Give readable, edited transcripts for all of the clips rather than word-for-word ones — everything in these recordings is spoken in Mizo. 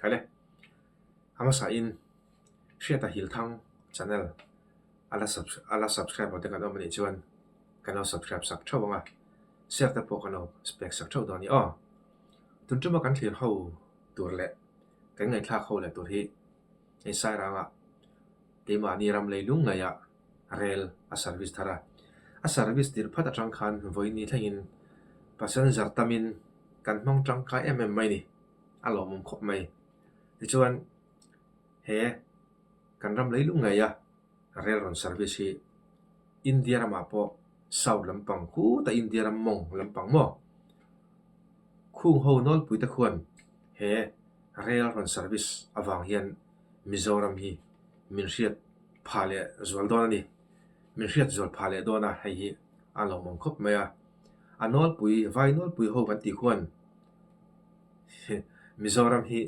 Khaile, a hmasain Hriata Hilthang channel a la a la subscribe lo te kan awm anih chuan kan lo subscribe sak theuh ang a, share te pawh kan lo pek sak theuh dawn a ni aw. Tun tuma kan thlir ho tur leh kan ngaihthlak ho leh tur hi hei Sairanga keimahni ram leilung ngaiah rel a service thar a, a service tir phat atang khan vawiin ni thlengin passenger tamin kan hmang tangkai em em mai a ni, a lawmawm khawp mai. Tichuan he kan ram leilung ngeia rel rawn service hi India ramah pawh south lampang khutah India ram mawng lampang maw khung ho nawlpui te khuan he rel rawn service avang hian Mizoram hi min hriat phah leh zual dawn a ni. Min hriat zual phah leh dawn a, hei hi a lawmawm khawp mai a. A nawlpui, vai nawlpui ho kan tih khuan Mizoram hi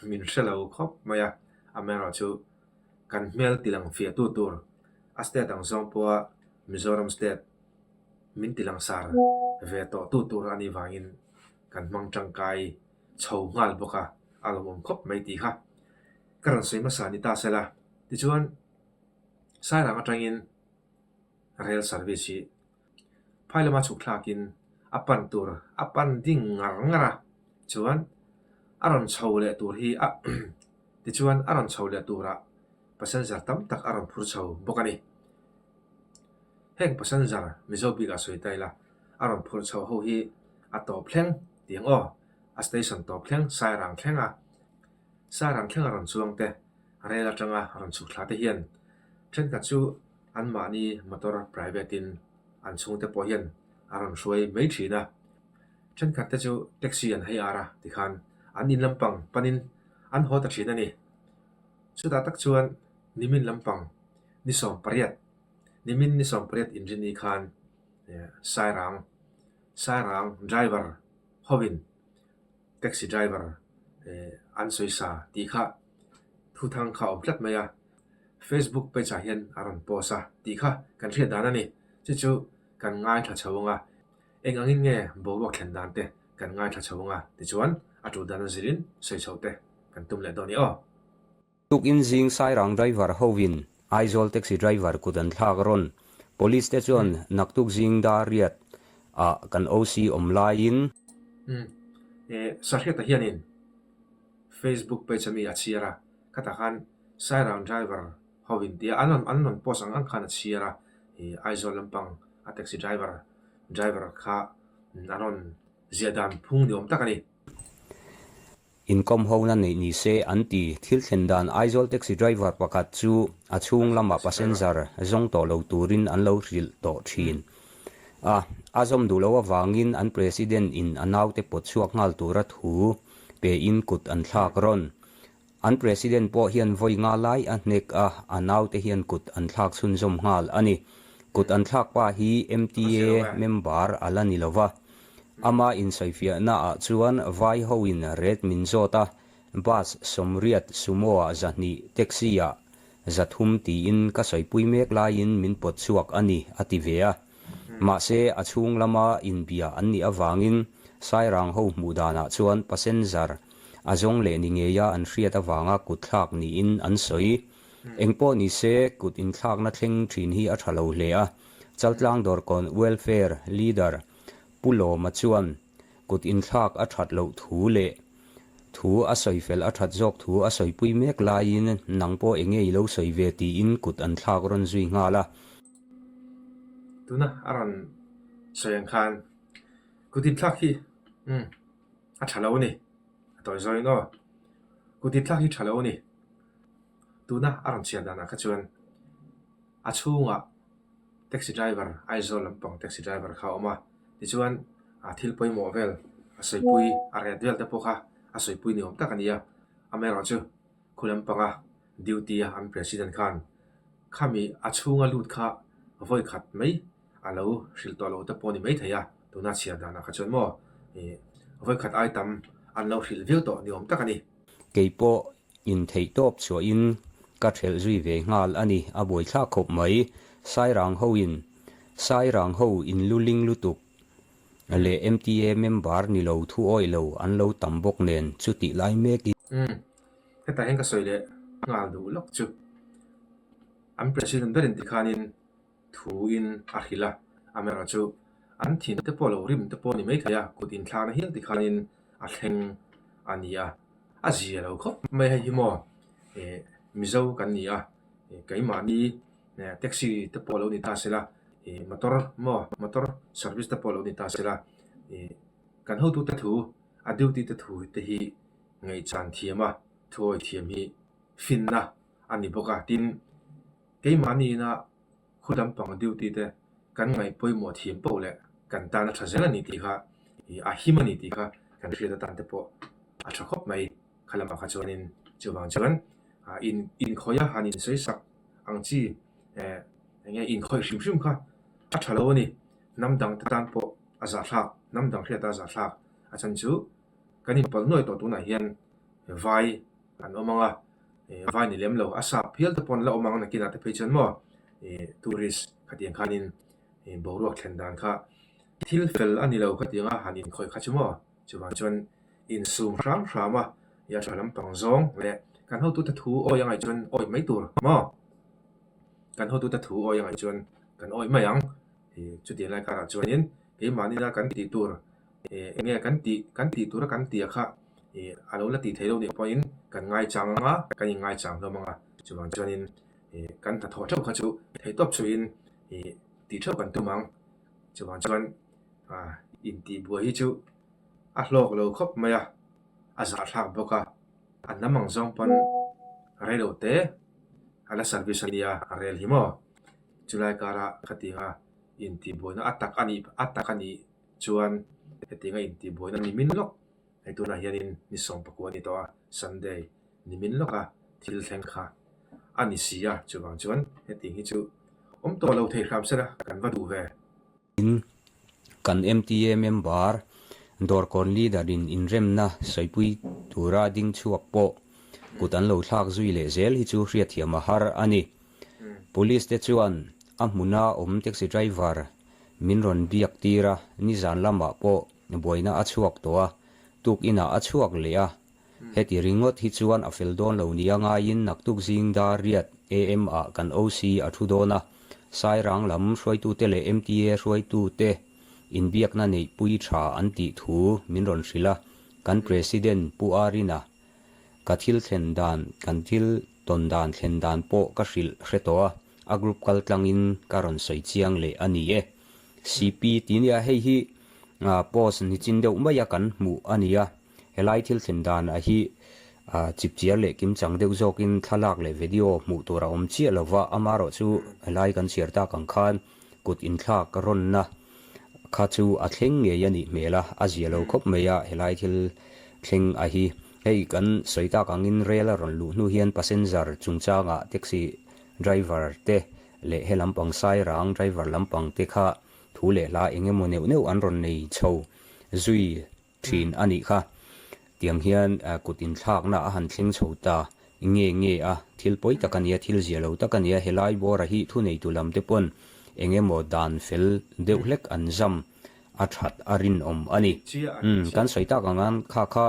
min hre lo khawp mai a, amaherawhchu kan hmel tilang fiahtu tur a state ang zawng pawha Mizoram state min tilangsar ve tawhtu tur a nih vangin kan hmang tangkai chho nghal bawk a, a lawmawm khawp mai tih kha ka rawn sawi hmasa ni ta sela. Tichuan, Sairang atangin rel service hi phai lama chhuk thlakin a pan tur a pan ding ngar ngar a, chuan a rawn chho leh tur hi a tichuan a rawn chho leh turah passenger tam tak a rawn phur chho bawk a ni. Heng passenger Mizo bikah sawi ta ila a rawn phur chho ho hi a tawp thleng tih ang aw, a station tawp thleng Sairang thleng a Sairang thleng a rawn chuang te rel atanga rawn chhuk thla te hian thenkhat chu anmahni motor private in an chhungte pawh hian a rawn hruai mai thin a, thenkhat te chu taxi an hei ar a tikhan an in lampang panin an haw ta thin a ni. Chutah tak chuan nimin lampang ni 18 nimin ni 18 inrini khan Sairang Sairang driver hovin taxi driver an sawi sa tih kha thu thang kha a awm tlat mai a, Facebook page ah hian a rawn post a tih kha kan hriat dan a ni. Chu chu kan ngaithla chho ang a, eng angin nge boruak thlen dan te kan ngaithla chho ang a tichuan a tul dan a zirin sawi chhoh te kan tum leh dawn i aw. Tukin zing Sairang driver hovin Aizawl taxi driver kut an thlak rawn. Police te chuan naktuk zing dar riat ah kan OC awm laiin. Umm eh Sahriata hianin Facebook page ami a chhiar a, khatah khan Sairang driver hovin tia an rawn an rawn post ang ang khan a chhiar a, ih Aizawl lampang a taxi driver driver kha a rawn ziah dan phung ni awm tak a ni. Inkawm hona neih ni se an ti. Thil thlen dan Aizawl taxi driver pakhat chu a chhung lama passenger zawng tawh lo turin an lo hrilh tawh thin a, a zawm duh loh avangin an president in a naute pawt chhuak nghal tura thu pein kut an thlak rawn. An president pawh hian vawi nga lai a hnek a, a naute hian kut an thlak chhunzawm nghal a ni. Kut an thlak pa hi MTA member a la ni lova. Ama insawifiahna ah chuan vai ho in ret min zawt a, bus 80 sumo ah 200 taxi ah 300 tiin ka sawipui mek laiin min pawt chhuak a ni a ti ve a. Mahse a chhung lama inbia an nih avangin Sairang ho hmuh danah chuan passenger a zawng leh ni ngeia an hriat avanga kut thlak niin an sawi. Engpawh ni se kut inthlakna thleng thin hi a tha lo hle a, Chaltlang Dawrkawn Welfare Leader Pu Lawma chuan kut inthlak a that loh thu leh thu a sawi fel a that zawk thu a sawipui mek laiin nang pawh eng nge i lo sawi ve tiin kut an thlak rawn zui nghal a. Tuna a rawn sawi ang khan kut inthlak hi umm a tha lo a ni, a tawi zawin aw. Kut inthlak hi tha lo a ni. Tuna a rawn chhiar danah kha chuan a chhungah taxi driver Aizawl lampang taxi driver kha a awm a tichuan a thil pawimawh vel a sawipui a ret vel te pawh kha a sawipui ni awm tak a ni a amaherawh chu khu lampanga duty a an president khan khami a chhunga lut kha vawi khat mai a lo hrilh tawh lo te pawh a ni maithei a tuna chhiar danah kha chuan maw ih vawi khat ai tam an lo hrilh viau tawh ni awm tak a ni. Keipawh Intheihtawp chhuahin ka thelh zui ve nghal a ni, a buaithlak khawp mai. Sairang hoin Sairang ho inluling lutuk leh MTA member ni lo thu awih lo an lo tam bawk nen chutih lai mekin. Umm. Hetah hian ka sawi leh nghal duh lawk chu an president berin tikhanin thuin a hrilh a, amaherawhchu an thin te pawh lo rim te pawh a ni maithei a, kut inthlakna hial tikhanin a thleng a ni a, a zia lo khawp mai hei hi maw eh Mizo kan ni a, keimahni taxi te pawh lo ni ta sela ih motor maw motor service te pawh lo ni ta sela ih kan hotute thu a duty te thu te hi ngaihchan thiam a, thuawi thiam hi finna a ni bawk a, tin keimahni ina khu lampang duty te kan ngaih pawimawh thiam poh leh kan tan a tha zel a ni tih kha ih a him a ni tih kha kan hriat atan te pawh a tha khawp mai. Kha lamah kha chuanin chuvang chuan ah in inkhawih a han insawi sak ang chi eh eng nge inkhawih hrim hrim kha a tha lo a ni. Hnam dang te tan pawh a zahthlak, hnam dang hriata a zahthlak a chan chu kan inpalh nuai tawh tunah hian vai an awm ang a, eh vai ni lem lo a sap hial te pawh an la awm ang nakinah te phei chuan maw eh tourist khatiang khanin boruak thlen dan kha thil fel a ni lo khatiang a han inkhawih kha chu maw chuvang chuan insum hram hram a, i a tha lampang zawng leh kan hotute thu awi a ngaih chuan awi mai tur maw? Kan hotute thu awi a ngaih chuan kan awi mai ang. Ih chutiang lai karah chuanin keimahni ina kan tih tur ih eng nge kan tih kan tih tura kan tih a kha ih a lo la tih theih loh nih pawhin kan ngaichang ang a, kan inngaichang hlawm ang a. Chuvang chuanin ih kan hnathawh theuh kha chu theihtawp chhuihin ih tih theuh kan tum ang. Chuvang chuan ah intihbuai hi chu a hlawk lo khawp mai a, a zahthlak bawk a, a hnam ang zawng pawn rei lo te a la service a nia a rel hi maw? Chulai kara khatianga intihbuaina a tak a nih a tak a nih chuan hetianga intihbuaina ni min lawk hei tunah hianin ni 19 a ni tawh a, Sunday ni min lawka thil thleng kha a ni si a, chuvang chuan hetiang hi chu awm tawh lo thei hram sela kan va duh ve. In kan MTA member Dawrkawn leader in inremna sawipui tura ding chhuak pawh kut an lo thlak zui leh zel hi chu hriatthiam a har a ni. Police te chuan a hmuna awm taxi driver min rawn biak tir a, nizan lamah pawh buaina a chhuak tawh a, tukinah a chhuak leh a, Heti ringawt hi chuan a fel dawn lo nia ngaiin naktuk zing dar riat AM ah kan OC a thu dawn a, Sairang lam hruaitute leh MTA hruaitute inbiakna neihpui tha an tih thu min rawn hrilh a, kan President Pu Arina ka thil thlen dan kan thil tawn dan thlen dan pawh ka hrilh hre tawh a, a group kal tlangin ka rawn sawi chiang leh a ni e. CP ti nia hei hi post nichin deuh maia kan hmuh a ni a. Helai thil thlen dan a hi chipchiar leh kimchang deuh zawkin thlalak leh video hmuh tur a awm chiah lo va, amaherawh chu helai kan chhiar tak ang khan kut inthlak rawnna kha chu a thleng ngei a nih hmel a, a zia lo khawp mai a helai thil thleng a hi. Hei kan sawi tak angin rel a rawn luh hnu hian passenger chungchangah taxi driver te leh he lampang sairang driver lampang te kha thu leh hla eng emaw neuh neuh an rawn nei chho zui thin a nih kha. Tiang hian kut inthlakna a han thleng chho ta nge nge a, thil pawi tak a nia, thil zia lo tak a nia, helai bawra hi thuneitu lam te pawn eng emaw dan fel deuh hlek an zam a that a rinawm a ni. Umm, kan sawi tak ang an kha kha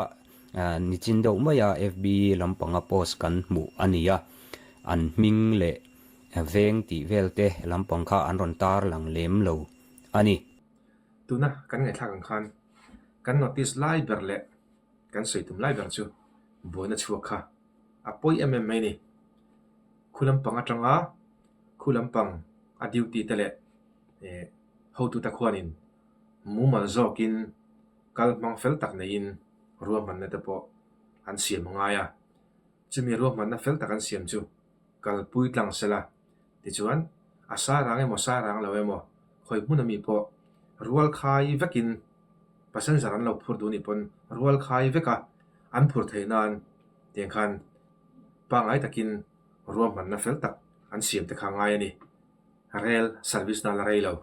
nichin deuh maia FB lampanga post kan hmuh a ni a, an hming leh veng tih vel te lampang kha an rawn tar lang lem lo a ni. Tuna kan ngaihthlak ang khan kan notice lai ber leh kan sawi tum lai ber chu buaina chhuak kha a pawi em em mai a ni. Khu lampang atanga khu lampang a duty te leh eh hotute khuanin mumal zawkin kal hmang fel tak neiin ruahmanna te pawh an siam a ngai a. Chumi ruahmanna fel tak an siam chu kalpui tlang sela Tichuan, a sarang emaw sarang lo emaw, khawi hmun ami pawh rual khai vekin passenger an lo phur duh anih pawn rual khai veka an phur theih nan tiang khan pangngai takin ruahmanna fel tak an siam te kha ngai a ni. Rail service na a la rei lo,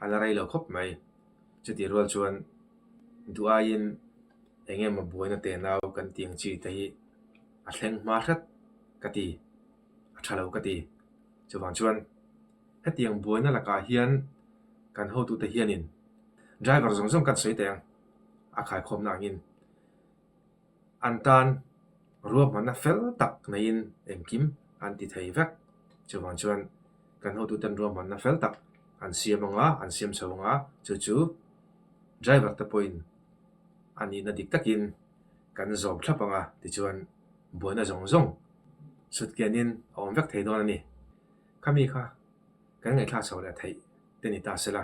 a la rei lo khawp mai. Chutih rual chuan duh aiin eng emaw buaina tenau kan tih ang chi te hi a thleng hma hret ka ti. a tha lo ka ti. Chuvang chuan hetiang buaina lakah hian kan hotute hianin driver zawng zawng kan sawi teh ang a khaikhawmna angin an tan. Ruahmanna fel tak neiin engkim an ti thei vek. Chuvang chuan kan hotuten ruahmanna fel tak an siam anga, an siam chho anga, chu chu driver te pawhin a nihna dik takin kan zawm thlap anga tichuan buaina zawng zawng sutkianin a awm vek thei dawn a ni. Khami kha kan ngaihthlak chho leh theih te ni ta sela,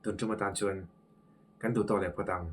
tun tum atan chuan kan duh tawk leh phawt ang.